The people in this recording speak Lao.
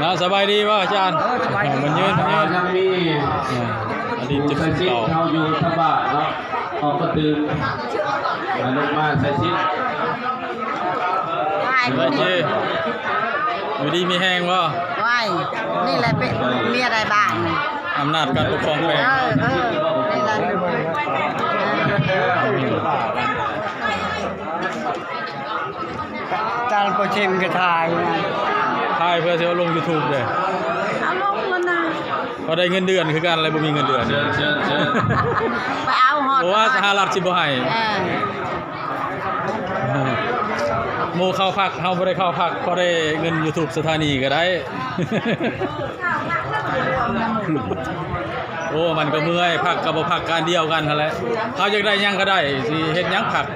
ນະ ສະບາຍດີບໍ່ອາຈານ? ເອີ ສະບາຍດີ. ມັນຍືນ ມັນຍືນ ຍັງມີ ອາ ອາດີດ ຜູ້ໃຊ້ສິດເຂົາຢູ່ທາງບ້ານເນາະ ອອກກະຕື່ມ ອາ ລົງມາໃຊ້ສິດ. ສະບາຍດີ ຢູ່ດີມີແຮງບໍ່? ໄວ້ ນີ້ແຫຼະເປັນເມຍໄດ້ບ້ານ ອຳນາດການປົກຄອງແຂວງ. ເອີ ເອີ ນີ້ແຫຼະ ຈານໂປເຊມກໍຖ່າຍນະ ຖ່າຍເພື່ອຊິເອົາລົງຢູທູບເດ້. ເອົາລົງມັນນະ ກໍໄດ້ເງິນເດືອນຄືກັນ ແລະບໍ່ມີເງິນເດືອນ. ເຊີນ ເຊີນ ເຊີນ ໄປເອົາຮອດ ບໍ່ວ່າສະຫະລັດຊິບໍ່ໃຫ້. ເອີ ໝູ່ເຂົ້າພັກ ເຮົາບໍ່ໄດ້ເຂົ້າພັກ ພໍໄດ້ເງິນຢູທູບສະຖານີກໍໄດ້. ໂອ້ ມັນກໍເມື່ອຍ ພັກກໍບໍ່ພັກ ການດຽວກັນຫັ້ນແຫຼະ. ເຮົາຢາກໄດ້ຫຍັງກໍໄດ້ ຊິເຮັດຫຍັງພັກ.